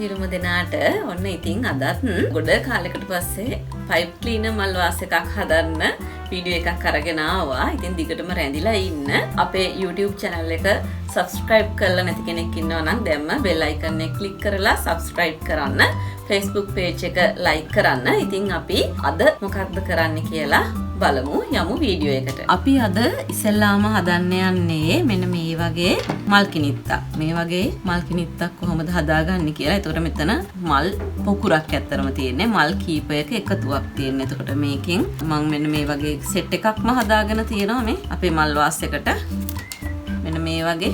සියලුම දෙනාට. ඔන්න ඉතින් අදත් ගොඩ කාලෙකට පස්සේ පයිප් ක්ලීනර් මල් වාස් එකක් හදන්න වීඩියෝ එකක් අරගෙන ආවා. ඉතින් දිගටම රැඳිලා ඉන්න. අපේ YouTube channel එක subscribe කරලා නැති කෙනෙක් ඉන්නවා නම් දැම්ම bell icon එක click කරලා subscribe කරන්න. Facebook page එක like කරන්න. ඉතින් අපි අද මොකක්ද කරන්න කියලා බලමු, යමු වීඩියෝ එකට. අපි අද ඉස්සෙල්ලාම හදන්න යන්නේ මෙන්න මේ වගේ මල් කිනිත්තක්. මේ වගේ මල් කිනිත්තක් කොහොමද හදාගන්නේ කියලා. එතකොට මෙතන මල් පොකුරක් ඇත්තටම තියෙන්නේ. මල් කීපයක එකතුවක් තියෙන්නේ. එතකොට මේකෙන් මං මෙන්න මේ වගේ සෙට් එකක්ම හදාගෙන තියෙනවා මේ අපේ මල් වාස් එකට. මෙන්න මේ වගේ.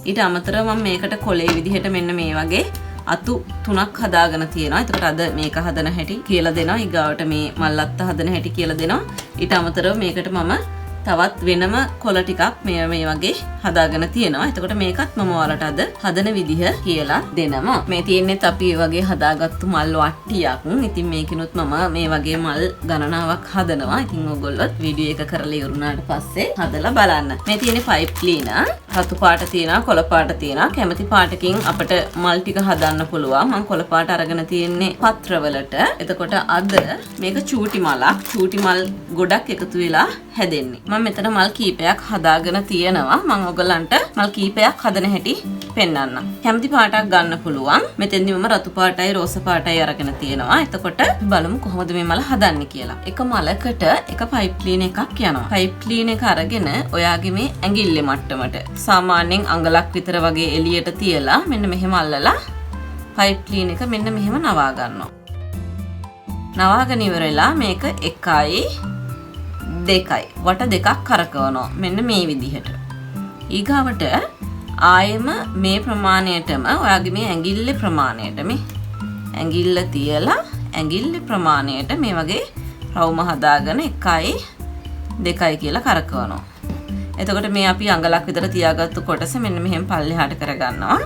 ඊට අමතරව මම මේකට කොලේ විදිහට මෙන්න මේ වගේ අතු තුනක් හදාගෙන තියෙනවා. එතකොට අද මේක හදන හැටි කියලා දෙනවා. ඊගාවට මේ මල් අත්ත හදන හැටි කියලා දෙනවා. ඊට අමතරව මේකට මම තවත් වෙනම කොළ ටිකක් මේ වගේ හදාගෙන තියෙනවා. එතකොට මේකත් මම ඔයාලට අද හදන විදිහ කියලා දෙනවා. මේ තියෙන්නේත් අපි මේ වගේ හදාගත්තු මල් වට්ටියක්. ඉතින් මේකිනුත් මම මේ වගේ මල් ගණනාවක් හදනවා. ඉතින් ඔයගොල්ලොත් වීඩියෝ එක කරලා ඉවරුනාට පස්සේ හදලා බලන්න. මේ තියෙන්නේ පයිප් ක්ලීනර්. රතු පාට තියෙනවා, කොළ පාට තියෙනවා. කැමති පාටකින් අපිට මල් ටික හදන්න පුළුවන්. මම කොළ පාට අරගෙන තියෙන්නේ පත්‍රවලට. එතකොට අද මේක චූටි මලක්. චූටි මල් ගොඩක් එකතු වෙලා හැදෙන්නේ. මම මෙතන මල් කීපයක් හදාගෙන තියෙනවා. මම ඔයගලන්ට මල් කීපයක් හදන හැටි පෙන්වන්නම්. කැමති පාටක් ගන්න පුළුවන්. මෙතෙන්දි මම රතු පාටයි රෝස පාටයි අරගෙන තියෙනවා. එතකොට බලමු කොහොමද මේ මල හදන්නේ කියලා. එක මලකට එක පයිප් ක්ලීනර් එකක් යනවා. පයිප් ක්ලීනර් එක අරගෙන ඔයාගේ මේ ඇඟිල්ලේ මට්ටමට සාමාන්‍යයෙන් අඟලක් විතර වගේ එළියට තියලා මෙන්න මෙහෙම අල්ලලා පයිප් ක්ලීනර් එක මෙන්න මෙහෙම නවා ගන්නවා. නවාගෙන ඉවර වෙලා මේක 1යි 2යි වට දෙකක් කරකවනවා මෙන්න මේ විදිහට. ඊගාවට ආයෙම මේ ප්‍රමාණයටම ඔයාගේ මේ ඇඟිල්ලේ ප්‍රමාණයට මේ ඇඟිල්ල තියලා ඇඟිල්ලේ ප්‍රමාණයට මේ වගේ රවුම හදාගෙන 1යි 2යි කියලා කරකවනවා. එතකොට මේ අපි අඟලක් විතර තියාගත්තු කොටස මෙන්න මෙහෙම පල්ලෙහාට කරගන්නවා.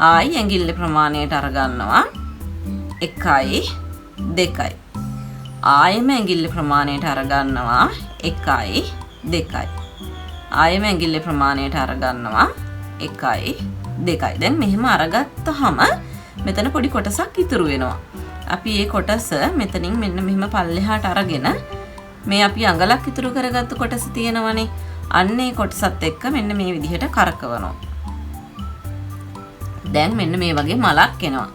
ආයි ඇඟිල්ලේ ප්‍රමාණයට අරගන්නවා 1යි 2යි. ආයෙම ඇඟිල්ලේ ප්‍රමාණයට අරගන්නවා 1යි 2යි. ආයෙම ඇඟිල්ලේ ප්‍රමාණයට අරගන්නවා 1යි 2යි. දැන් මෙහෙම අරගත්තාම මෙතන පොඩි කොටසක් ඉතුරු වෙනවා. අපි මේ කොටස මෙතනින් මෙන්න මෙහෙම පල්ලෙහාට අරගෙන මේ අපි අඟලක් ඉතුරු කරගත්තු කොටස තියෙනවනේ. අන්න ඒ කොටසත් එක්ක මෙන්න මේ විදිහට කරකවනවා. දැන් මෙන්න මේ වගේ මලක් එනවා.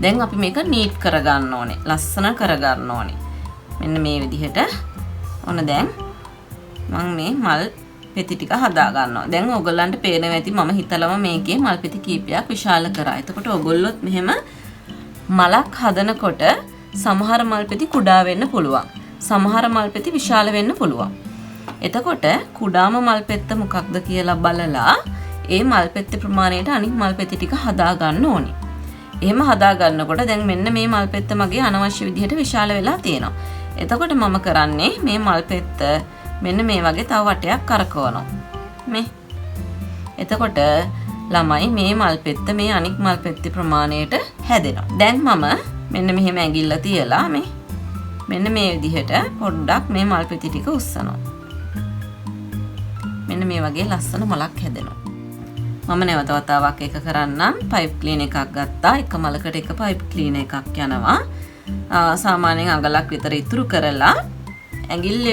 දැන් අපි මේක නීට් කරගන්න ඕනේ. ලස්සන කරගන්න ඕනේ. මෙන්න මේ විදිහට ඔන්න දැන් මං මේ මල් පෙති ටික හදා ගන්නවා. දැන් ඔයගොල්ලන්ට පේනවා ඇති මම හිතලම මේකේ මල් පෙති කීපයක් විශාල කරා. එතකොට ඔයගොල්ලොත් මෙහෙම මලක් හදනකොට සමහර මල් පෙති කුඩා වෙන්න පුළුවන්. සමහර මල් පෙති විශාල වෙන්න පුළුවන්. එතකොට කුඩාම මල් පෙත්ත මොකක්ද කියලා බලලා ඒ මල් පෙත්තේ ප්‍රමාණයට අනිත් මල් පෙති ටික හදා ගන්න ඕනේ. එහෙම හදා ගන්නකොට දැන් මෙන්න මේ මල් පෙත්ත මගේ අනවශ්‍ය විදිහට විශාල වෙලා තියෙනවා. එතකොට මම කරන්නේ මේ මල් පෙත්ත මෙන්න මේ වගේ තව වටයක් කරකවනවා. මේ. එතකොට ළමයි මේ මල් පෙත්ත මේ අනික් මල් පෙත්තේ ප්‍රමාණයට හැදෙනවා. දැන් මම මෙන්න මෙහෙම ඇඟිල්ල තියලා මේ මෙන්න මේ විදිහට පොඩ්ඩක් මේ මල් පෙති ටික උස්සනවා. මෙන්න මේ වගේ ලස්සන මලක් හැදෙනවා. මම නැවත වතාවක් එක කරන්නම්. පයිප් ක්ලීනර් එකක් ගත්තා. එක මලකට එක පයිප් ක්ලීනර් එකක් යනවා. සාමාන්‍යයෙන් අඟලක් විතර ඉතුරු කරලා ඇඟිල්ල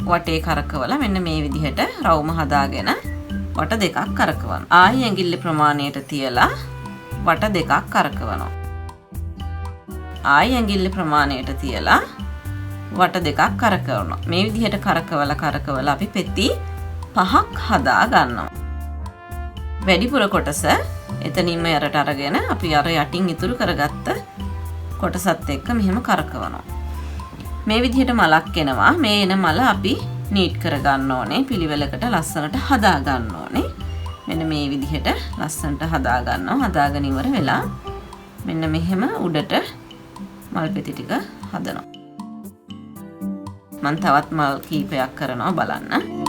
වටේ කරකවලා මෙන්න මේ විදිහට රවුම හදාගෙන වට දෙකක් කරකවනවා. ආයි ඇඟිල්ල ප්‍රමාණයට තියලා වට දෙකක් කරකවනවා. ආයි ඇඟිල්ල ප්‍රමාණයට තියලා වට දෙකක් කරකවනවා. මේ විදිහට කරකවලා කරකවලා අපි පෙති පහක් හදා ගන්නවා. වැඩිපුර කොටස එතනින්ම යටට අරගෙන අපි අර යටින් ඉතුරු කරගත්ත කොටසත් එක්ක මෙහෙම කරකවනවා. මේ විදිහට මලක් එනවා. මේ එන මල අපි නීට් කරගන්න ඕනේ. පිළිවෙලකට ලස්සනට හදා ගන්න ඕනේ. මෙන්න මේ විදිහට ලස්සනට හදා ගන්නවා. හදාගෙන ඉවර වෙලා මෙන්න මෙහෙම උඩට මල් පෙති ටික හදනවා. මං තවත් මල් කීපයක් කරනවා බලන්න.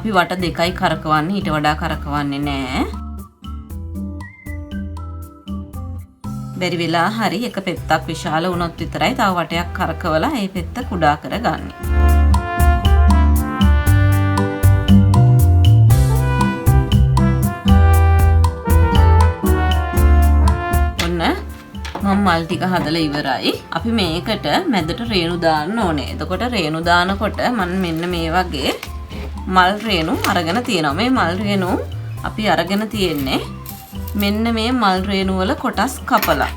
අපි වට දෙකයි කරකවන්නේ, ඊට වඩා කරකවන්නේ නෑ. බැරි වෙලා හරි එක පෙත්තක් විශාල වුණොත් විතරයි තව වටයක් කරකවලා ඒ පෙත්ත කුඩා කරගන්නේ. ඔන්න මම මල් ටික හදලා ඉවරයි. අපි මේකට මැදට රේණු දාන්න ඕනේ. එතකොට රේණු දානකොට මම මෙන්න මේ වගේ මල් රේණු අරගෙන තියෙනවා. මේ මල් රේණු අපි අරගෙන තියෙන්නේ මෙන්න මේ මල් රේණු වල කොටස් කපලා.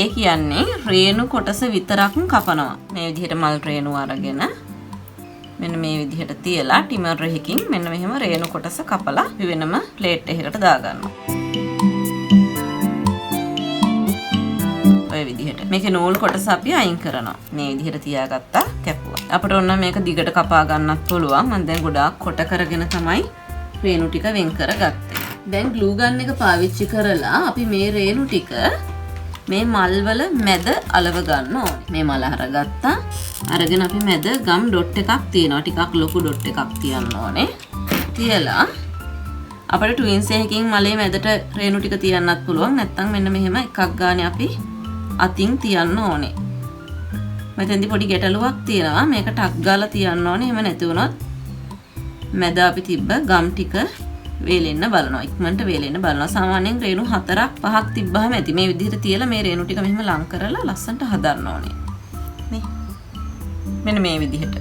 ඒ කියන්නේ රේණු කොටස විතරක් කපනවා. මේ විදිහට මල් රේණු අරගෙන මෙන්න මේ විදිහට තියලා ටිමර් එකකින් මෙන්න මෙහෙම රේණු කොටස කපලා අපි වෙනම ප්ලේට් එකකට දාගන්නවා. ඔය විදිහට. මේකේ නූල් කොටස අපි අයින් කරනවා. මේ විදිහට තියාගත්තා කැපුවා. අපිට ඕන නම් මේක දිගට කපා ගන්නත් පුළුවන්. මම දැන් ගොඩාක් කොට කරගෙන තමයි රේණු ටික වෙන් කරගත්තේ. දැන් ග්ලූ ගන් එක පාවිච්චි කරලා අපි මේ රේණු ටික මේ මල් වල මැද අලව ගන්න ඕනේ. මේ මල අරගත්තා. අරගෙන අපි මැද ගම් ඩොට් එකක් තියෙනවා. ටිකක් ලොකු ඩොට් එකක් තියන්න ඕනේ. තියලා අපිට ට්වින්ස් එකකින් මලේ මැදට රේණු ටික තියන්නත් පුළුවන්. නැත්තම් මෙන්න මෙහෙම එකක් ගානේ අපි අතින් තියන්න ඕනේ. මෙතෙන්දි පොඩි ගැටලුවක් තියෙනවා. මේක ටක් ගාලා තියන්න ඕනේ. එහෙම නැති වුණොත් මැද අපි තිබ්බ ගම් ටික වේලෙන්න බලනවා. ඉක්මනට වේලෙන්න බලනවා. සාමාන්‍යයෙන් රේණු 4ක් 5ක් තිබ්බහම ඇති. මේ විදිහට තියලා මේ රේණු ටික මෙහෙම ලං කරලා ලස්සනට හදන්න ඕනේ. නේ. මෙන්න මේ විදිහට.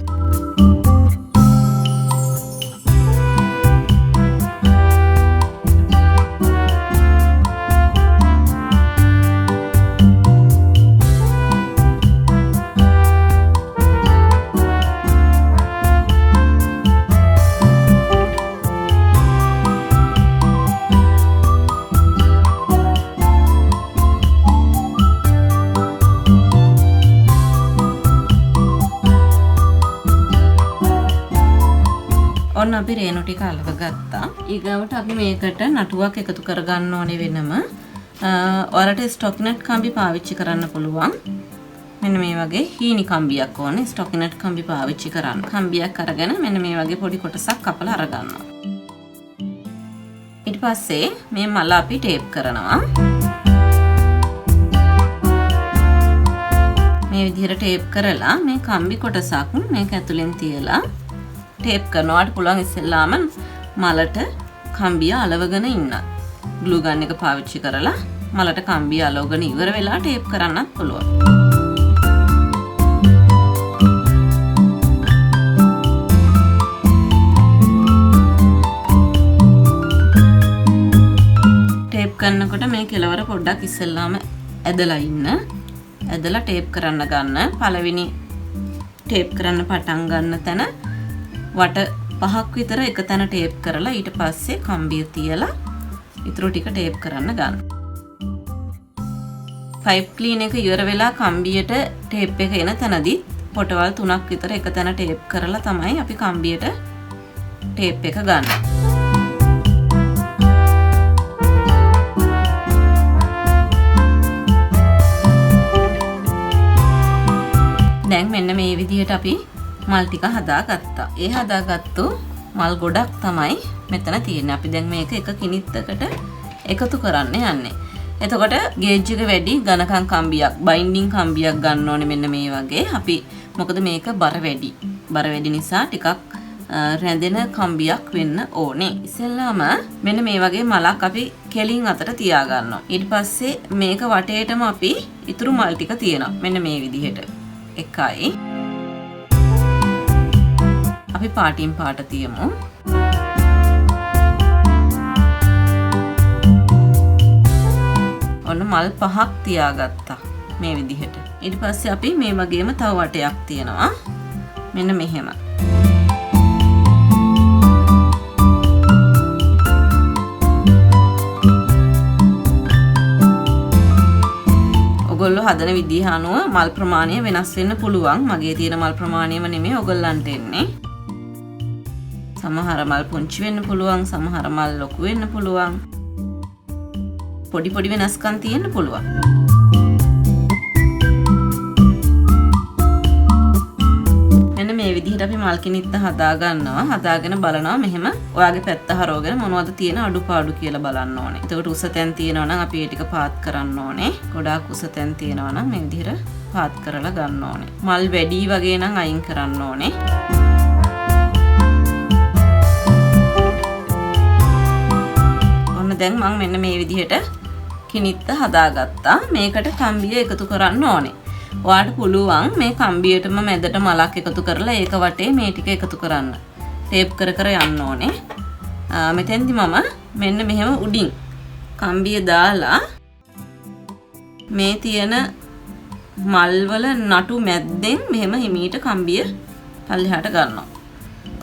ඔන්න අපි රේණු ටික අලව ගත්තා. ඊගාවට අපි මේකට නටුවක් එකතු කරගන්න ඕනේ වෙනම. ඔයාලට ස්ටොකිනට් කම්බි පාවිච්චි කරන්න පුළුවන්. මෙන්න මේ වගේ හීනි කම්බියක් ඕනේ ස්ටොකිනට් කම්බි පාවිච්චි කරන්න. කම්බියක් අරගෙන මෙන්න මේ වගේ පොඩි කොටසක් කපලා අරගන්නවා. ඊට පස්සේ මේ මල අපි ටේප් කරනවා. මේ විදිහට ටේප් කරලා මේ කම්බි කොටසක් මේක ඇතුලෙන් තියලා ටේප් කරනවා. ඔයාලට පුළුවන් ඉස්සෙල්ලාම මලට කම්බිය අලවගෙන ඉන්න. ග්ලූ ගන් එක පාවිච්චි කරලා මලට කම්බිය අලවගෙන ඉවර වෙලා ටේප් කරන්නත් පුළුවන්. ටේප් කරනකොට මේ කෙලවර පොඩ්ඩක් ඉස්සෙල්ලාම ඇදලා ඉන්න. ඇදලා ටේප් කරන්න ගන්න. පළවෙනි ටේප් කරන්න පටන් ගන්න තැන වට 5ක් විතර එක තැන ටේප් කරලා ඊට පස්සේ කම්බිය තියලා ඉතුරු ටික ටේප් කරන්න ගන්න. පයිප් ක්ලීන් එක ඉවර වෙලා කම්බියට ටේප් එක එන තැනදී පොටවල් 3ක් විතර එක තැන ටේප් කරලා තමයි අපි කම්බියට ටේප් එක ගන්න. දැන් මෙන්න මේ විදිහට අපි මල් ටික හදාගත්තා. ඒ හදාගත්තු මල් ගොඩක් තමයි මෙතන තියෙන්නේ. අපි දැන් මේක එක කිනිත්තකට එකතු කරන්න යන්නේ. එතකොට ගේජ් එක වැඩි ඝනකම් කම්බියක්, බයින්ඩින් කම්බියක් ගන්න ඕනේ මෙන්න මේ වගේ. අපි මොකද මේක බර වැඩි. බර වැඩි නිසා ටිකක් රැඳෙන කම්බියක් වෙන්න ඕනේ. ඉස්සෙල්ලාම මෙන්න මේ වගේ මලක් අපි කෙලින් අතට තියාගන්නවා. ඊට පස්සේ මේක වටේටම අපි ඉතුරු මල් ටික තියනවා. මෙන්න මේ විදිහට. එකයි. අපි පාටින් පාට තියමු. ඔන්න මල් පහක් තියාගත්තා මේ විදිහට. ඊට පස්සේ අපි මේ වගේම තව වටයක් තියනවා. මෙන්න මෙහෙම. ඔගොල්ලෝ හදන විදිහ අනුව මල් ප්‍රමාණය වෙනස් වෙන්න පුළුවන්. මගේ තියෙන මල් ප්‍රමාණයම නෙමෙයි ඔගොල්ලන්ට එන්නේ. සමහර මල් පුංචි වෙන්න පුළුවන්, සමහර මල් ලොකු වෙන්න පුළුවන්. පොඩි පොඩි වෙනස්කම් තියෙන්න පුළුවන්. මෙන්න මේ විදිහට විදිහට අපි මල් කිනිත්ත හදා ගන්නවා. හදාගෙන බලනවා මෙහෙම ඔයාගේ පැත්ත හරවගෙන මොනවද තියෙන අඩුපාඩු කියලා බලන්න ඕනේ. එතකොට උස තැන් තියෙනවා නම් අපි ඒ ටික පාත් කරන්න ඕනේ. ගොඩාක් උස තැන් තියෙනවා නම් මේ විදිහට පාත් කරලා ගන්න ඕනේ. මල් වැඩි වගේ නම් අයින් කරන්න ඕනේ. ඔන්න දැන් මම මෙන්න මේ විදිහට කිනිත්ත හදාගත්තා. මේකට කම්බිය එකතු කරන්න ඕනේ. ඔයාට පුළුවන් මේ කම්බියටම මැදට මලක් එකතු කරලා ඒක වටේ මේ ටික එකතු කරන්න. ටේප් කර කර යන්න ඕනේ. මෙතෙන්දි මම මෙන්න මෙහෙම උඩින් කම්බිය දාලා මේ තියෙන මල්වල නටු මැද්දෙන් මෙහෙම හිමීට කම්බිය පල්ලෙහාට ගන්නවා.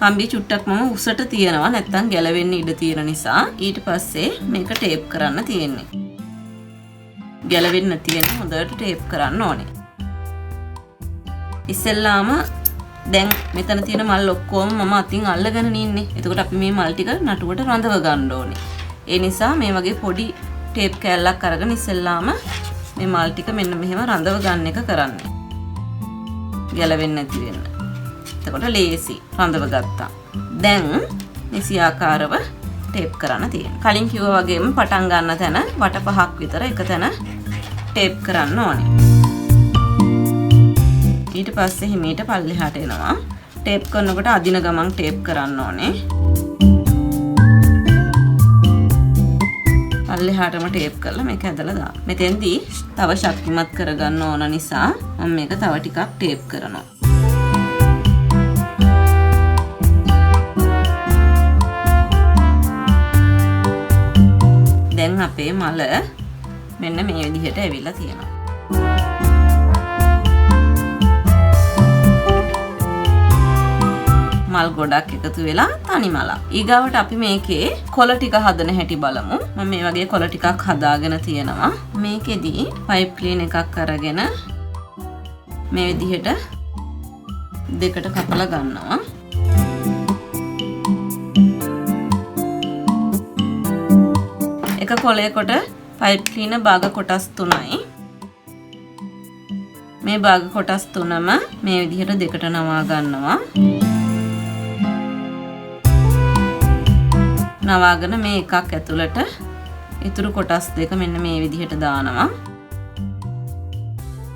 කම්බිය චුට්ටක් මම උසට තියනවා, නැත්තම් ගැලවෙන්න ඉඩ තියෙන නිසා. ඊට පස්සේ මේක ටේප් කරන්න තියෙන්නේ. ගැලවෙන්න තියෙන හොඳට ටේප් කරන්න ඕනේ. ඉස්සෙල්ලාම දැන් මෙතන තියෙන මල් ඔක්කොම මම අතින් අල්ලගෙන ඉන්නේ. එතකොට අපි මේ මල් ටික නටුවට රඳව ගන්න ඕනේ. ඒ නිසා මේ වගේ පොඩි ටේප් කෑල්ලක් අරගෙන ඉස්සෙල්ලාම මේ මල් ටික මෙන්න මෙහෙම රඳව ගන්න එක කරන්නේ. ගැලවෙන්නේ නැති වෙන්න. එතකොට ලේසි රඳව ගත්තා. දැන් නිසියාකාරව ටේප් කරන්න තියෙනවා. කලින් කිව්වා වගේම පටන් ගන්න තැන වට පහක් විතර එක තැන ටේප් කරන්න ඕනේ. ඊට පස්සේ හිමීට පල්ලෙහාට එනවා. ටේප් කරනකොට අදින ගමන් ටේප් කරන්න ඕනේ. පල්ලෙහාටම ටේප් කරලා මේක ඇදලා දාන්න. මෙතෙන්දී තව ශක්තිමත් කරගන්න ඕන නිසා මම මේක තව ටිකක් ටේප් කරනවා. දැන් අපේ මල මෙන්න මේ විදිහට ඇවිල්ලා තියෙනවා. මල් ගොඩක් එකතු වෙලා තනි මලක්. ඊගාවට අපි මේකේ කොළ ටික හදන හැටි බලමු. මම මේ වගේ කොළ ටිකක් හදාගෙන තියෙනවා. මේකෙදි පයිප් ක්ලීන් එකක් අරගෙන මේ විදිහට දෙකට කපලා ගන්නවා. එක කොළයකට පයිප් ක්ලීනර් භාග කොටස් 3යි. මේ භාග කොටස් 3ම මේ විදිහට දෙකට නවා ගන්නවා. නවාගෙන මේ එකක් ඇතුළට ඉතුරු කොටස් දෙක මෙන්න මේ විදිහට දානවා.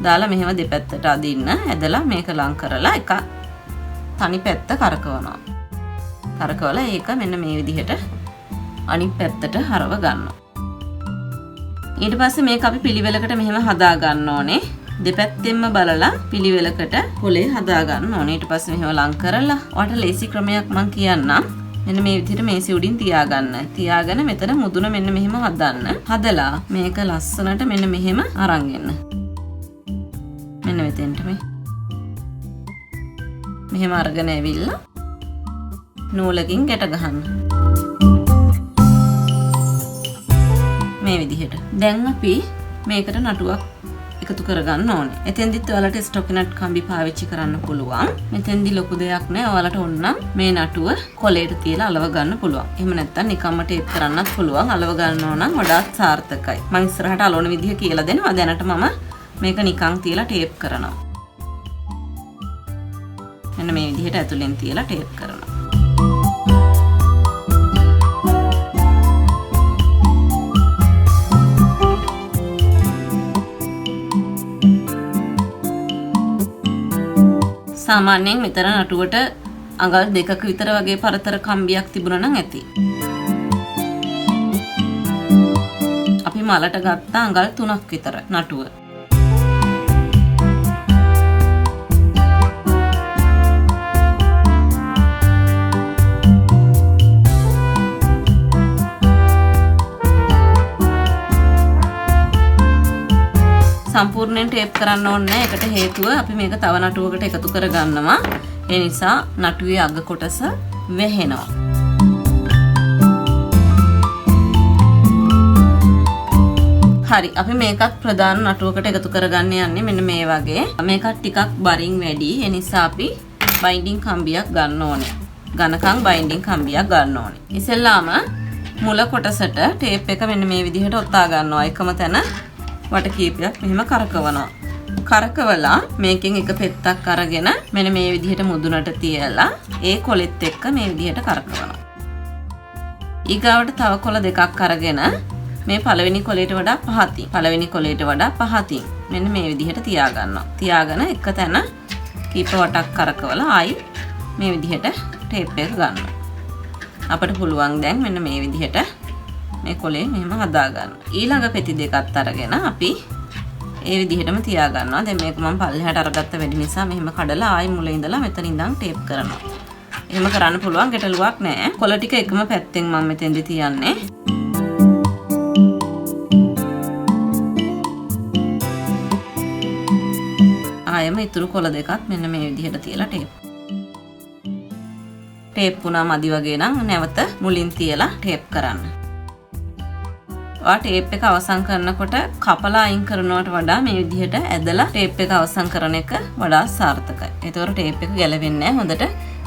දාලා මෙහෙම දෙපැත්තට අදින්න. ඇදලා මේක ලං කරලා එක තනි පැත්ත කරකවනවා. කරකවලා ඒක මෙන්න මේ විදිහට අනිත් පැත්තට හරව ගන්නවා. ඊට පස්සේ මේක අපි පිළිවෙලකට මෙහෙම හදා ගන්න ඕනේ. දෙපැත්තෙන්ම බලලා පිළිවෙලකට පොලේ හදා ගන්න ඕනේ. ඊට පස්සේ මෙහෙම ලං කරලා ඔයාලට ලේසි ක්‍රමයක් මං කියන්නම්. මෙන්න මේ විදිහට මේසෙ උඩින් තියාගන්න. තියාගෙන මෙතන මුදුන මෙන්න මෙහෙම හදන්න. හදලා මේක ලස්සනට මෙන්න මෙහෙම අරන් එන්න. මෙන්න මෙතෙන්ට මේ. මෙහෙම අරගෙන ඇවිල්ලා නූලකින් ගැට ගහන්න. මේ විදිහට. දැන් අපි මේකට නටුවක් එකතු කරගන්න ඕනේ. එතෙන්දිත් ඔයාලට ස්ටොකිනට් කම්බි පාවිච්චි කරන්න පුළුවන්. මෙතෙන්දි ලොකු දෙයක් නෑ. ඔයාලට ඕන මේ නටුව කොලේට තියලා අලව ගන්න පුළුවන්. එහෙම නැත්නම් නිකම්ම ටේප් කරන්නත් පුළුවන්. අලව ගන්න ඕන නම් වඩාත් සාර්ථකයි. මම ඉස්සරහට අලවන විදිහ කියලා දෙනවා. දැනට මම මේක නිකන් තියලා ටේප් කරනවා. මෙන්න මේ විදිහට ඇතුලෙන් තියලා ටේප් කරනවා. සාමාන්‍යයෙන් මෙතන නටුවට අඟල් දෙකක විතර වගේ පරතර කම්බියක් තිබුණා නම් ඇති. අපි මලට ගත්ත අඟල් 3ක් විතර නටුව. සම්පූර්ණයෙන් ටේප් කරන්න ඕනේ නැහැ. ඒකට හේතුව අපි මේක තව නටුවකට එකතු කරගන්නවා. ඒ නිසා නටුවේ අග කොටස වැහෙනවා. හරි, අපි මේකත් ප්‍රධාන නටුවකට එකතු කරගන්න යන්නේ මෙන්න මේ වගේ. මේකත් ටිකක් බරින් වැඩි. ඒ නිසා අපි බයින්ඩින් කම්බියක් ගන්න ඕනේ. ඝනකම් බයින්ඩින් කම්බියක් ගන්න ඕනේ. ඉස්සෙල්ලාම මුල කොටසට ටේප් එක මෙන්න මේ විදිහට ඔතා ගන්නවා. එකම තැන වට කීපයක් මෙහෙම කරකවනවා. කරකවලා මේකෙන් එක පෙත්තක් අරගෙන මෙන්න මේ විදිහට මුදුනට තියලා ඒ කොලෙත් එක්ක මේ විදිහට කරකවනවා. ඊගාවට තව කොළ දෙකක් අරගෙන මේ පළවෙනි කොලයට වඩා පහතින්, පළවෙනි කොලයට වඩා පහතින් මෙන්න මේ විදිහට තියාගන්නවා. තියාගෙන එක තැන කීප වටක් කරකවලා ආයි මේ විදිහට ටේප් එක ගන්නවා. අපට පුළුවන් දැන් මෙන්න මේ විදිහට මේ කොලේ මෙහෙම හදාගන්න. ඊළඟ පෙති දෙකත් අරගෙන අපි ඒ විදිහටම තියාගන්නවා. දැන් මේක මම පල්ලෙහාට අරගත්ත වැඩි නිසා මෙහෙම කඩලා ආයි මුල ඉඳලා මෙතන ඉඳන් ටේප් කරනවා. එහෙම කරන්න පුළුවන්, ගැටලුවක් නෑ. කොළ ටික එකම පැත්තෙන් මම මෙතෙන්දි තියන්නේ. ආයෙම ඉතුරු කොළ දෙකත් මෙන්න මේ විදිහට තියලා ටේප්. ටේප් වුණා මදි වගේ නම් නැවත මුලින් තියලා ටේප් කරන්න. ඔයා ටේප් එක අවසන් කරනකොට කපලා අයින් කරනවට වඩා මේ විදිහට ඇදලා ටේප් එක අවසන් කරන එක වඩා සාර්ථකයි. ඒතකොට ටේප් එක ගැලවෙන්නේ නැහැ, හොඳට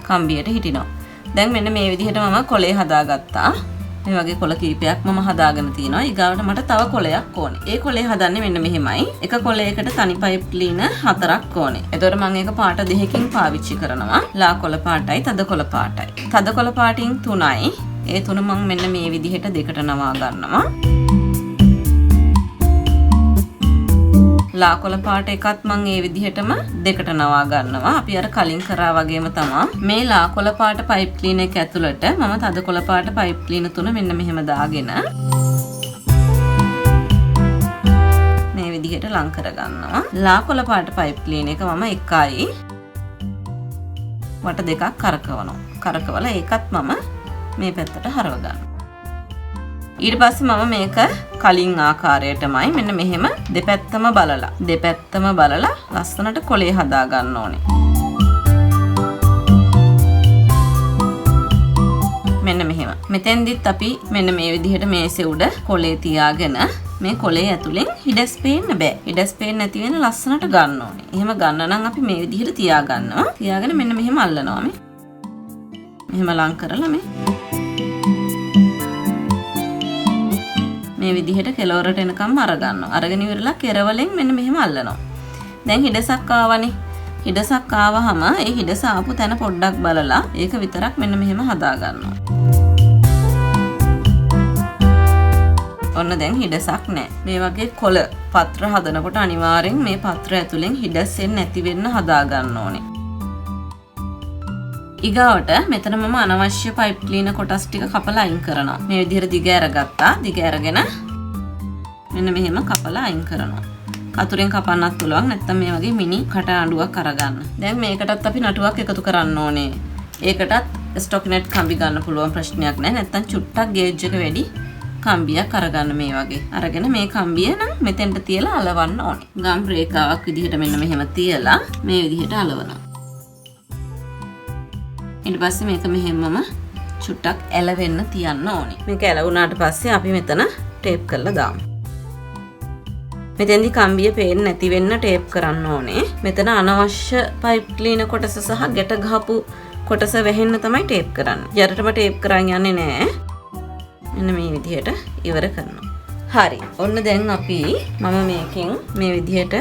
කම්බියට හිටිනවා. දැන් මෙන්න මේ විදිහට මම කොලේ හදාගත්තා. මේ වගේ කොළ කීපයක් මම හදාගෙන තිනවා. ඊගාවට මට තව කොලයක් ඕනේ. ඒ කොලේ හදන්නේ මෙන්න මෙහෙමයි. එක කොලයකට තනි පයිප් ක්ලීනර් 4ක් ඕනේ. එතකොට මම ඒක පාට දෙකකින් පාවිච්චි කරනවා. ලා කොළ පාටයි, තද කොළ පාටයි. තද කොළ පාටින් 3යි. ඒ තුන මම මෙන්න මේ විදිහට දෙකට නවා ගන්නවා. ලා කොළ පාට එකත් මං ඒ විදිහටම දෙකට නවා ගන්නවා. අපි අර කලින් කරා වගේම තමා මේ ලා කොළ පාට පයිප් ක්ලීනර් එක ඇතුළට මම තද කොළ පාට පයිප් ක්ලීනර් තුන මෙන්න මෙහෙම දාගෙන මේ විදිහට ලං කරගන්නවා. ලා කොළ පාට පයිප් ක්ලීනර් එක මම එකයි වට දෙකක් කරකවනවා. කරකවලා ඒකත් මම මේ පැත්තට හරව ගන්නවා. ඊට පස්සේ මම මේක කලින් ආකාරයටමයි මෙන්න මෙහෙම දෙපැත්තම බලලා ලස්සනට කොලේ හදා ගන්න ඕනේ. මෙන්න මෙහෙම. මෙතෙන්දිත් අපි මෙන්න මේ විදිහට මේසෙ උඩ කොලේ තියාගෙන මේ කොලේ ඇතුලෙන් හිඩැස් පේන්න බෑ. හිඩැස් පේන්න නැති වෙන ලස්සනට ගන්න ඕනේ. එහෙම ගන්න නම් අපි මේ විදිහට තියාගන්නවා. තියාගෙන මෙන්න මෙහෙම අල්ලනවා මේ. මෙහෙම ලං කරලා මේ විදිහට කෙලවරට එනකම්ම අරගන්නවා. අරගෙන ඉවරලා කෙරවලෙන් මෙන්න මෙහෙම අල්ලනවා. දැන් හිඩසක් ආවනේ. හිඩසක් ආවහම ඒ හිඩස ආපු තැන පොඩ්ඩක් බලලා ඒක විතරක් මෙන්න මෙහෙම හදාගන්නවා. ඔන්න දැන් හිඩසක් නෑ. මේ වගේ කොළ පත්‍ර හදනකොට අනිවාර්යෙන් මේ පත්‍ර ඇතුලෙන් හිඩස් එන්නේ නැති වෙන්න හදාගන්න ඕනේ. ඊගාවට මෙතන මම අනවශ්‍ය පයිප් ක්ලීනර් කොටස් ටික කපලා අයින් කරනවා. මේ විදිහට දිග ඇරගත්තා. දිග ඇරගෙන මෙන්න මෙහෙම කපලා අයින් කරනවා. කතුරෙන් කපන්නත් පුළුවන්, නැත්නම් මේ වගේ මිනි කට අඬුවක් අරගන්න. දැන් මේකටත් අපි නටුවක් එකතු කරන්න ඕනේ. ඒකටත් ස්ටොකිනෙට් කම්බි ගන්න පුළුවන්, ප්‍රශ්නයක් නෑ. නැත්නම් චුට්ටක් ගේජ් එක වැඩි කම්බියක් අරගන්න මේ වගේ. අරගෙන මේ කම්බිය නම් මෙතෙන්ට තියලා අලවන්න ඕනේ. ගම් රේඛාවක් විදිහට මෙන්න මෙහෙම තියලා මේ විදිහට අලවනවා. ඊට පස්සේ මේක මෙහෙම්මම චුට්ටක් ඇලවෙන්න තියන්න ඕනේ. මේක ඇලවුණාට පස්සේ අපි මෙතන ටේප් කරලා දාමු. මෙතෙන්දි කම්බිය පේන්නේ නැති වෙන්න ටේප් කරන්න ඕනේ. මෙතන අනවශ්‍ය පයිප් ක්ලීනර් කොටස සහ ගැට ගහපු කොටස වැහෙන්න තමයි ටේප් කරන්නේ. යටටම ටේප් කරන් යන්නේ නෑ. මෙන්න මේ විදිහට ඉවර කරනවා. හරි. ඔන්න දැන් මම මේකෙන් මේ විදිහට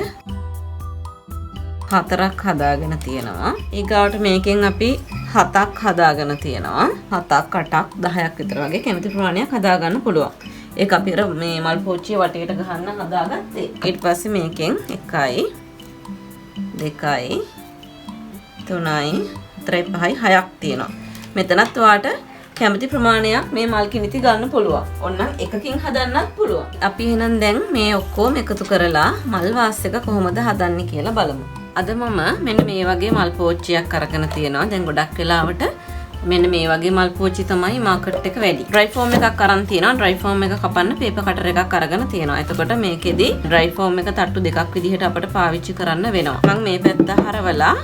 4ක් හදාගෙන තියෙනවා. ඊගාවට මේකෙන් අපි 7ක් හදාගෙන තියෙනවා. 7ක් 8ක් 10ක් විතර වගේ කැමති ප්‍රමාණයක් හදාගන්න පුළුවන්. ඒක අපි අර මේ මල් පෝච්චිය වටේට ගහන්න හදාගත්තේ. ඊට පස්සේ මේකෙන් 1යි 2යි 3යි 4යි 5යි 6ක් තියෙනවා. මෙතනත් ඔයාට කැමති ප්‍රමාණයක් මේ මල් කිනිති ගන්න පුළුවන්. ඕනනම් එකකින් හදන්නත් පුළුවන්. අපි එහෙනම් දැන් මේ ඔක්කොම එකතු කරලා මල් වාස් එක කොහොමද හදන්නේ කියලා බලමු. අද මම මෙන්න මේ වගේ මල් පෝච්චියක් අරගෙන තියෙනවා. දැන් ගොඩක් වෙලාවට මෙන්න මේ වගේ මල් පෝච්චි තමයි මාකට් එක වැඩි. ඩ්‍රයි ෆෝම් එකක් අරන් තියෙනවා. ඩ්‍රයි ෆෝම් එක කපන්න පේපර් කටර් එකක් අරගෙන තියෙනවා. එතකොට මේකෙදි ඩ්‍රයි ෆෝම් එක තට්ටු දෙකක් විදිහට අපට පාවිච්චි කරන්න වෙනවා. මං මේ පැත්ත හරවලා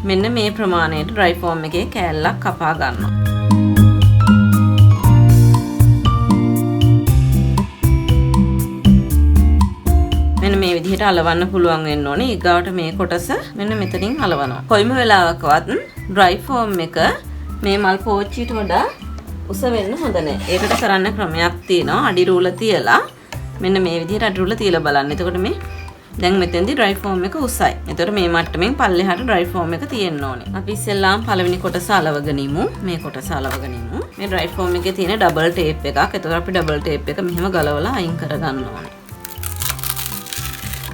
මෙන්න මේ ප්‍රමාණයට ඩ්‍රයි ෆෝම් එකේ කෑල්ලක් කපා ගන්නවා. මෙන්න මේ විදිහට අලවන්න පුළුවන් වෙන්න ඕනේ. ඊගාවට මේ කොටස මෙන්න මෙතනින් අලවනවා. කොයිම වෙලාවකවත් ඩ්‍රයි ෆෝම් එක මේ මල් පෝච්චියට වඩා උස වෙන්න හොඳ නෑ. ඒකට කරන්න ක්‍රමයක් තියෙනවා. අඩි රූල තියලා මෙන්න මේ විදිහට අඩි රූල තියලා බලන්න. එතකොට මේ දැන් මෙතෙන්දී ඩ්‍රයි ෆෝම් එක උසයි. එතකොට මේ මට්ටමින් පල්ලෙහාට ඩ්‍රයි ෆෝම් එක තියෙන්න ඕනේ. අපි ඉස්සෙල්ලාම පළවෙනි කොටස අලවගනිමු. මේ කොටස අලවගනිමු. මේ ඩ්‍රයි ෆෝම් එකේ තියෙන ඩබල් ටේප් එකක්. එතකොට අපි ඩබල් ටේප් එක මෙහෙම ගලවලා අයින් කරගන්න ඕනේ.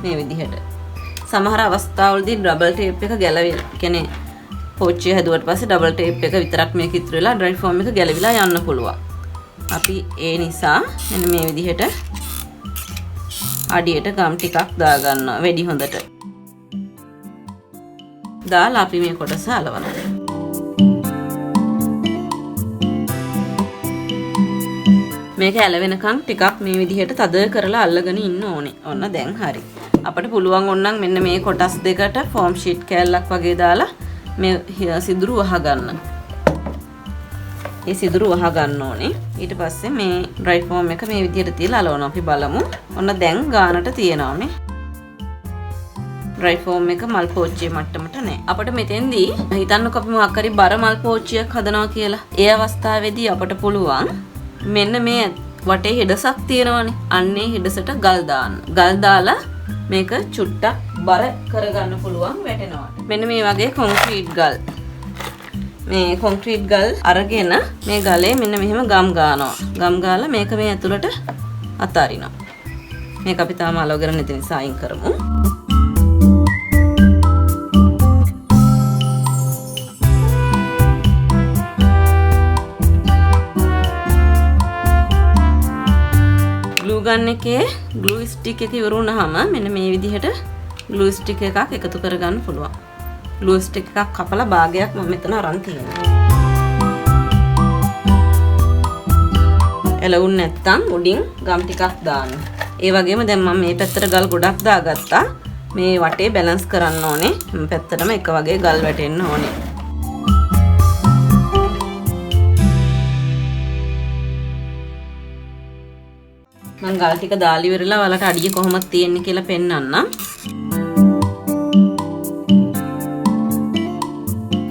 මේ විදිහට. සමහර අවස්ථාවලදී ඩබල් ටේප් එක ගැලවිලා, කියන්නේ පෝච්චිය හැදුවට පස්සේ ඩබල් ටේප් එක විතරක් මේක ඉතුරු වෙලා ඩ්‍රයි ෆෝම් එක ගැලවිලා යන්න පුළුවන්. අපි ඒ නිසා මෙන්න මේ විදිහට අඩියට ගම් ටිකක් දාගන්නවා වැඩි හොඳට. දාලා අපි මේ කොටස අලවනවා. මේක ඇලවෙනකන් ටිකක් මේ විදිහට තද කරලා අල්ලගෙන ඉන්න ඕනේ. ඔන්න දැන් හරි. අපට පුළුවන් ඕනනම් මෙන්න මේ කොටස් දෙකට ෆෝම් ෂීට් කෑල්ලක් වගේ දාලා මේ සිදුරු වහගන්න. ඒ සිදුරු වහගන්න ඕනේ. ඊට පස්සේ මේ ඩ්‍රයි ෆෝම් එක මේ විදිහට තියලා අලවනවා. අපි බලමු. ඔන්න දැන් ගානට තියෙනවා මේ ඩ්‍රයි ෆෝම් එක මල් පෝච්චියේ මට්ටමට නෑ. අපිට මෙතෙන්දී හිතන්නකෝ අපි මොකක් හරි බර මල් පෝච්චියක් හදනවා කියලා. ඒ අවස්ථාවේදී අපට පුළුවන් මෙන්න මේ වටේ හිඩසක් තියෙනවනේ. අන්නේ හිඩසට ගල් දාන්න. ගල් දාලා මේක චුට්ටක් බර කරගන්න පුළුවන් වැටෙනවා. මෙන්න මේ වගේ කොන්ක්‍රීට් ගල්. මේ කොන්ක්‍රීට් ගල් අරගෙන මේ ගලේ මෙන්න මෙහෙම ගම් ගානවා. ගම් ගාලා මේක මේ ඇතුළට අතාරිනවා. මේක අපි තාම අලවගෙන නැති නිසා අයින් කරමු. ග්ලූ ගන් එකේ ග්ලූ ස්ටික් එක ඉවර වුණාම මෙන්න මේ විදිහට ග්ලූ ස්ටික් එකක් එකතු කරගන්න පුළුවන්. ග්ලූ ස්ටික් එකක් කපලා භාගයක් මම මෙතන අරන් තියෙනවා. එළවුන් නැත්තම් උඩින් ගම් ටිකක් දාන්න. ඒ වගේම දැන් මම මේ පැත්තට ගල් ගොඩක් දාගත්තා. මේ වටේ බැලන්ස් කරන්න ඕනේ. මේ පැත්තටම එක වගේ ගල් වැටෙන්න ඕනේ. මං ගල් ටික දාලා ඉවරලා ඔයාලට අඩිය කොහොමද තියෙන්නේ කියලා පෙන්වන්නම්.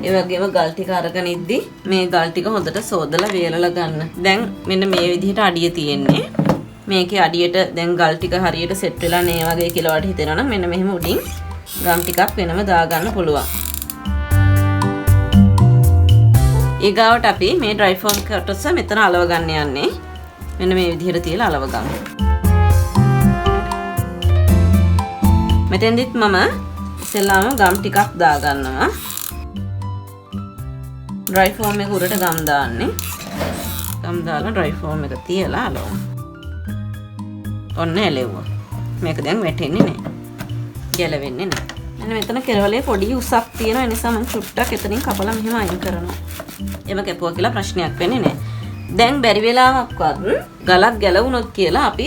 ඒ වගේම ගල් ටික අරගෙන ඉද්දි මේ ගල් ටික හොඳට සෝදලා වේලලා ගන්න. දැන් මෙන්න මේ විදිහට අඩිය තියෙන්නේ. මේකේ අඩියට දැන් ගල් ටික හරියට සෙට් වෙලා නෑ වගේ කියලා ඔයාලට හිතෙනවා නම් මෙන්න මෙහෙම උඩින් ගම් ටිකක් වෙනම දාගන්න පුළුවන්. ඊගාවට අපි මේ ඩ්‍රයි ෆෝම් කොටස මෙතන අලව ගන්න යන්නේ. මෙන්න මේ විදිහට තියලා අලව ගමු. මෙතෙන්දිත් මම ඉස්සෙල්ලාම ගම් ටිකක් දාගන්නවා. ඩ්‍රයි ෆෝම් එක උඩට ගම් දාන්නේ. ගම් දාලා ඩ්‍රයි ෆෝම් එක තියලා අලවමු. ඔන්න ඇලෙව්වා. මේක දැන් වැටෙන්නේ නෑ. ගැලවෙන්නේ නෑ. මෙන්න මෙතන කෙරවලේ පොඩි උසක් තියෙනවා. ඒ නිසා මම චුට්ටක් එතනින් කපලා මෙහෙම අයින් කරනවා. එම කැපුවා කියලා ප්‍රශ්නයක් වෙන්නේ නෑ. දැන් බැරි වෙලාවක්වත් ගලක් ගැලවුණොත් කියලා අපි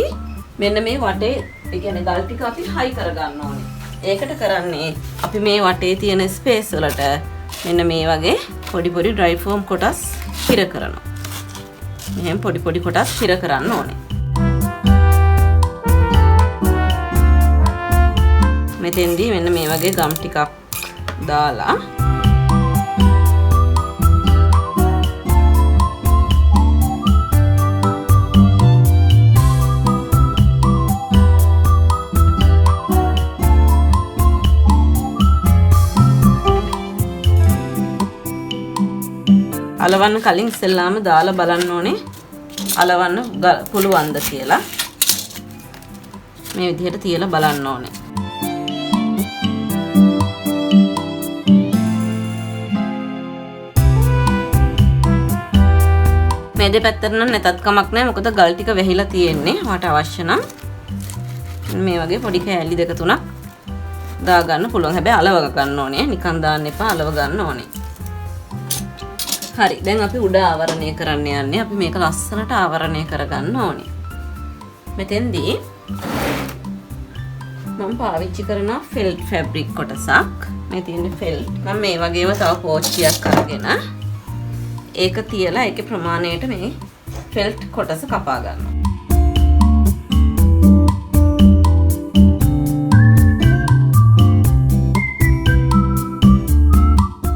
මෙන්න මේ වටේ, ඒ කියන්නේ ගල් ටික අපි හයි කරගන්න ඕනේ. ඒකට කරන්නේ අපි මේ වටේ තියෙන ස්පේස් වලට මෙන්න මේ වගේ පොඩි පොඩි ඩ්‍රයි ෆෝම් කොටස් හිර කරනවා. මෙහෙම පොඩි පොඩි කොටස් හිර කරන්න ඕනේ. මෙතෙන්දී මෙන්න මේ වගේ ගම් ටිකක් දාලා අලවන්න කලින් ඉස්සෙල්ලාම දාලා බලන්න ඕනේ අලවන්න පුළුවන්ද කියලා. මේ විදිහට තියලා බලන්න ඕනේ. මේ දෙපැත්තට නම් නැතත් කමක් නැහැ, මොකද ගල් ටික වැහිලා තියෙන්නේ. ඔයාට අවශ්‍ය නම් මේ වගේ පොඩි කෑලි දෙක තුනක් දාගන්න පුළුවන්. හැබැයි අලව ගන්න ඕනේ, නිකන් දාන්න එපා, අලව ගන්න ඕනේ. හරි, දැන් අපි උඩ ආවරණය කරන්න යන්නේ. අපි මේක ලස්සනට ආවරණය කරගන්න ඕනේ. මෙතෙන්දී මම පාවිච්චි කරන ෆෙල්ට් ෆැබ්‍රික් කොටසක්. මේ තියෙන්නේ ෆෙල්ට්. මම මේ වගේම තව පෝච්චියක් අරගෙන ඒක තියලා ඒකේ ප්‍රමාණයට මේ ෆෙල්ට් කොටස කපා ගන්නවා.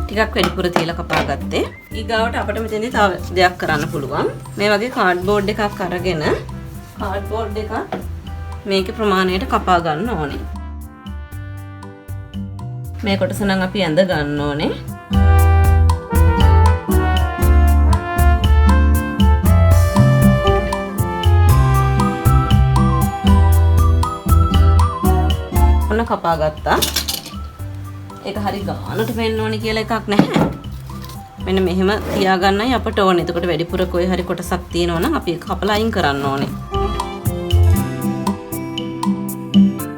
ටිකක් වැඩිපුර තියලා කපා ගත්තේ. ඊගාවට අපිට මෙතෙන්දී තව දෙයක් කරන්න පුළුවන්. මේ වගේ කාඩ්බෝඩ් එකක් අරගෙන කාඩ්බෝඩ් එකක් මේකේ ප්‍රමාණයට කපා ගන්න ඕනේ. මේ කොටස නම් අපි ඇඳ ගන්න ඕනේ. ඔන්න කපා ගත්තා. ඒක හරි ගානට වෙන්න ඕනේ කියලා එකක් නැහැ. මෙන්න මෙහෙම තියාගන්නයි අපට ඕනේ. එතකොට වැඩිපුර කොයි හරි කොටසක් තියෙනවා නම් අපි ඒක කපලා අයින් කරන්න ඕනේ.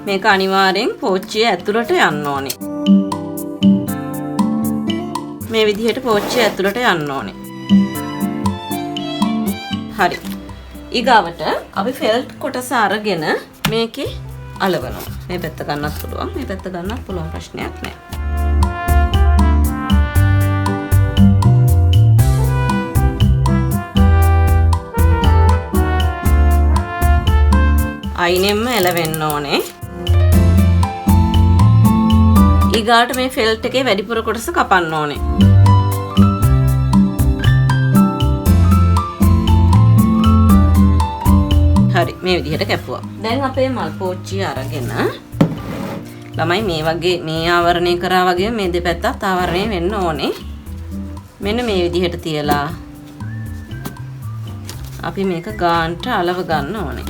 මේක අනිවාර්යෙන් පෝච්චිය ඇතුළට යන්න ඕනේ. මේ විදිහට පෝච්චිය ඇතුළට යන්න ඕනේ. හරි. ඊගාවට අපි ෆෙල්ට් කොටස අරගෙන මේකේ අලවනවා. මේ පැත්ත ගන්නත් පුළුවන්, මේ පැත්ත ගන්නත් පුළුවන්, ප්‍රශ්නයක් නෑ. අයිනෙන්ම එලවෙන්න ඕනේ. ඊගාට මේ ෆෙල්ට් එකේ වැඩිපුර කොටස කපන්න ඕනේ. හරි, මේ විදිහට කැපුවා. දැන් අපේ මල් පෝච්චිය අරගෙන ළමයි මේ වගේ මේ ආවරණය කරා වගේ මේ දෙපැත්තත් ආවරණය වෙන්න ඕනේ. මෙන්න මේ විදිහට තියලා අපි මේක ගානට අලව ගන්න ඕනේ.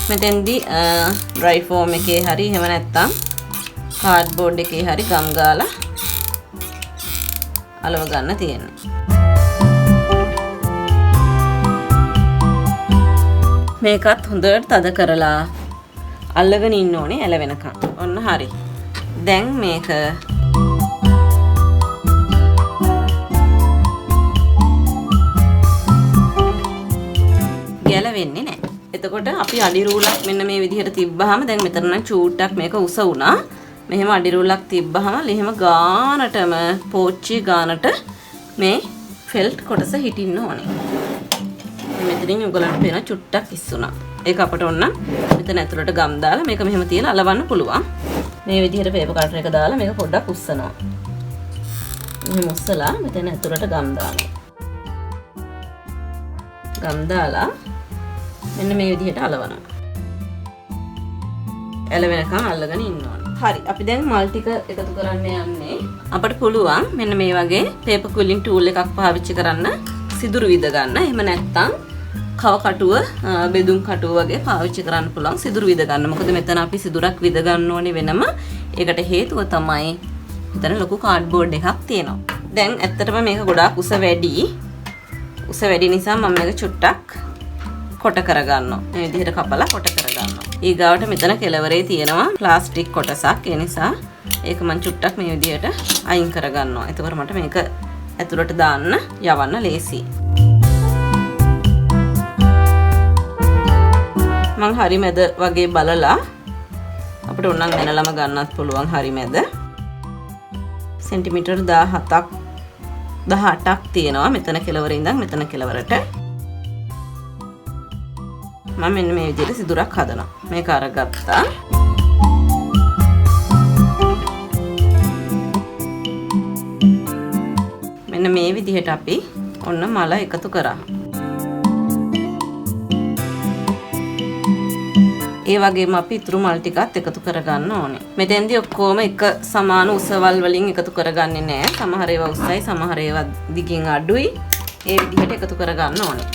මෙතෙන්දී ඩ්‍රයි ෆෝම් එකේ හරි එහෙම නැත්නම් කාඩ්බෝඩ් එකේ හරි ගම් ගාලා අලව ගන්න තියෙන්නේ. මේකත් හොඳට තද කරලා අල්ලගෙන ඉන්න ඕනේ ඇල වෙනකන්. ඔන්න හරි. දැන් මේක ගැලවෙන්නේ නැහැ. එතකොට අපි අඩි රූලක් මෙන්න මේ විදිහට තිබ්බහම දැන් මෙතන නම් චූට්ටක් මේක උස වුණා. මෙහෙම අඩි රූලක් තිබ්බහම එහෙම ගානටම පෝච්චිය ගානට මේ ෆෙල්ට් කොටස හිටින්න ඕනේ. මෙතනින් ඔයගලන්ට පේන චුට්ටක් ඉස්සුණා. ඒක අපට ඕන නම් මෙතන ඇතුළට ගම් දාලා මේක මෙහෙම තියලා අලවන්න පුළුවන්. මේ විදිහට පේපර් කටර් එක දාලා මේක පොඩ්ඩක් උස්සනවා. මෙහෙම උස්සලා මෙතන ඇතුළට ගම් දානවා. ගම් දාලා මෙන්න මේ විදිහට අලවනවා. ඇලවෙනකන් අල්ලගෙන ඉන්න ඕනේ. හරි, අපි දැන් මල් ටික එකතු කරන්න යන්නේ. අපට පුළුවන් මෙන්න මේ වගේ පේපර් ක්විලින් ටූල් එකක් පාවිච්චි කරන්න සිදුරු විද ගන්න. එහෙම නැත්නම් කව කටුව, බෙදුම් කටුව වගේ පාවිච්චි කරන්න පුළුවන් සිදුරු විද ගන්න. මොකද මෙතන අපි සිදුරක් විද ගන්න ඕනේ වෙනම. ඒකට හේතුව තමයි මෙතන ලොකු කාඩ්බෝඩ් එකක් තියෙනවා. දැන් ඇත්තටම මේක ගොඩාක් උස වැඩි. උස වැඩි නිසා මම මේක චුට්ටක් කොට කරගන්නවා. මේ විදිහට කපලා කොට කරගන්නවා. ඊගාවට මෙතන කෙළවරේ තියෙනවා ප්ලාස්ටික් කොටසක්. ඒ නිසා ඒක මං චුට්ටක් මේ විදිහට අයින් කරගන්නවා. එතකොට මට මේක ඇතුළට දාන්න යවන්න ලේසියි. මං හරි මැද වගේ බලලා අපිට ඕනනම් වෙනලම ගන්නත් පුළුවන් හරි මැද. සෙන්ටිමීටර් 17ක් 18ක් තියෙනවා මෙතන කෙළවරේ ඉඳන් මෙතන කෙළවරට. මම මෙන්න මේ විදිහට සිදුරක් හදනවා. මේක අරගත්තා. මෙන්න මේ විදිහට අපි ඔන්න මල එකතු කරා. ඒ වගේම අපි ඉතුරු මල් ටිකත් එකතු කරගන්න ඕනේ. මෙතෙන්දී ඔක්කොම එක සමාන උසවල් වලින් එකතු කරගන්නේ නෑ. සමහර ඒවා උස්සයි, සමහර ඒවා දිගින් අඩුයි. ඒ විදිහට එකතු කරගන්න ඕනේ.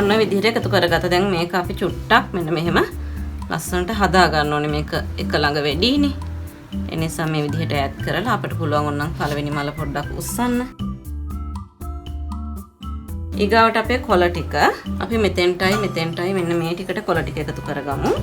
ඔන්න විදිහට එකතු කරගත්තා. දැන් මේක අපි චුට්ටක් මෙන්න මෙහෙම ලස්සනට හදා ගන්න ඕනේ. මේක එක ළඟ වැඩිනේ. ඒ නිසා මේ විදිහට ඈඩ් කරලා අපිට පුළුවන් ඕනනම් පළවෙනි මල පොඩ්ඩක් උස්සන්න. ඊගාවට අපේ කොළ ටික අපි මෙතෙන්ටයි මෙතෙන්ටයි මෙන්න මේ ටිකට කොළ ටික එකතු කරගමු.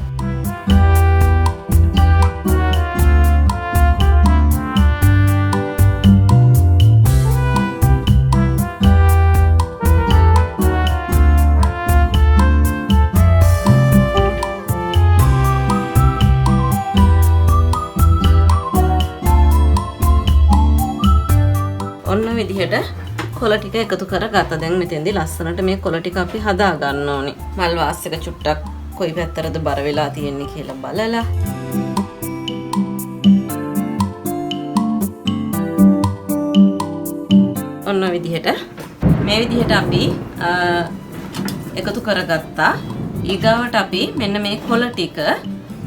කොළ ටික එකතු කරගත්තා. දැන් මෙතෙන්දී ලස්සනට මේ කොළ ටික අපි හදා ගන්න ඕනේ. මල් වාස් එක චුට්ටක් කොයි පැත්තටද බර වෙලා තියෙන්නේ කියලා බලලා ඔන්න විදිහට මේ විදිහට අපි එකතු කරගත්තා. ඊගාවට අපි මෙන්න මේ කොළ ටික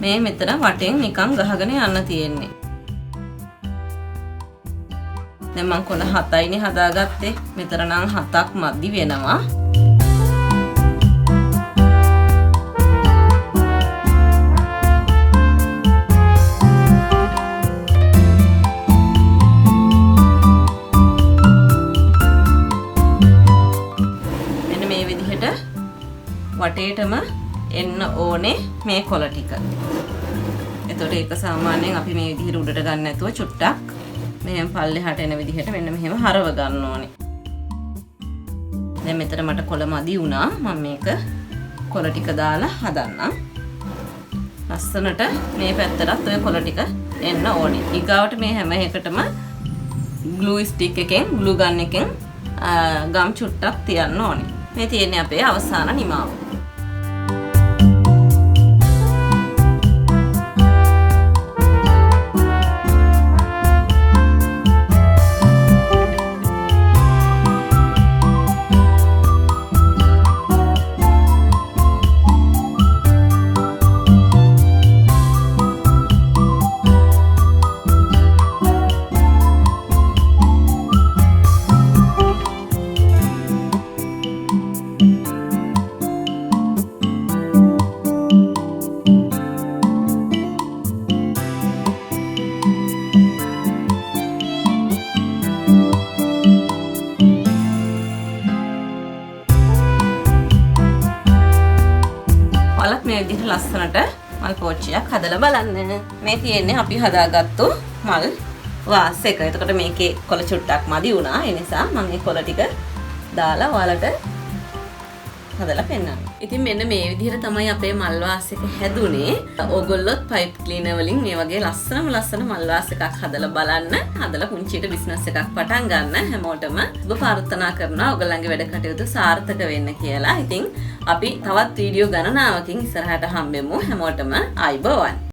මේ මෙතන වටෙන් නිකන් ගහගෙන යන්න තියෙන්නේ. දැන් මං කොළ 7යිනේ හදාගත්තේ. මෙතන නම් 7ක් මදි වෙනවා. මෙන්න මේ විදිහට වටේටම එන්න ඕනේ මේ කොළ ටික. එතකොට ඒක සාමාන්‍යයෙන් අපි මේ විදිහට උඩට ගන්න නැතුව චුට්ටක් මෙහෙම පල්ලෙහාට එන විදිහට මෙන්න මෙහෙම හරව ගන්න ඕනේ. දැන් මෙතන මට කොළ මදි වුණා. මම මේක කොළ ටික දාලා හදන්නම්. ලස්සනට මේ පැත්තටත් ඔය කොළ ටික එන්න ඕනේ. ඊගාවට මේ හැම එකටම ග්ලූ ස්ටික් එකෙන් ග්ලූ ගන් එකෙන් ගම් චුට්ටක් තියන්න ඕනේ. මේ තියෙන්නේ අපේ අවසාන නිමාව. ඔයාලත් මේ විදිහට ලස්සනට මල් පෝච්චියක් හදලා බලන්න. මේ තියෙන්නේ අපි හදාගත්තු මල් වාස් එක. එතකොට මේකේ කොළ චුට්ටක් මදි වුණා. ඒ නිසා මම මේ කොළ ටික දාලා ඔයාලට හදලා පෙන්නන්න. ඉතින් මෙන්න මේ විදිහට තමයි අපේ මල් වාස් එක හැදුනේ. ඕගොල්ලොත් පයිප් ක්ලීනර් වලින් මේ වගේ ලස්සනම ලස්සන මල් වාස් එකක් හදලා බලන්න. හදලා පුංචියට බිස්නස් එකක් පටන් ගන්න. හැමෝටම සුබ ප්‍රාර්ථනා කරනවා ඔයගොල්ලන්ගේ වැඩ කටයුතු සාර්ථක වෙන්න කියලා. ඉතින් අපි තවත් වීඩියෝ ගණනාවකින් ඉස්සරහට හම්බෙමු. හැමෝටම ආයිබෝවන්.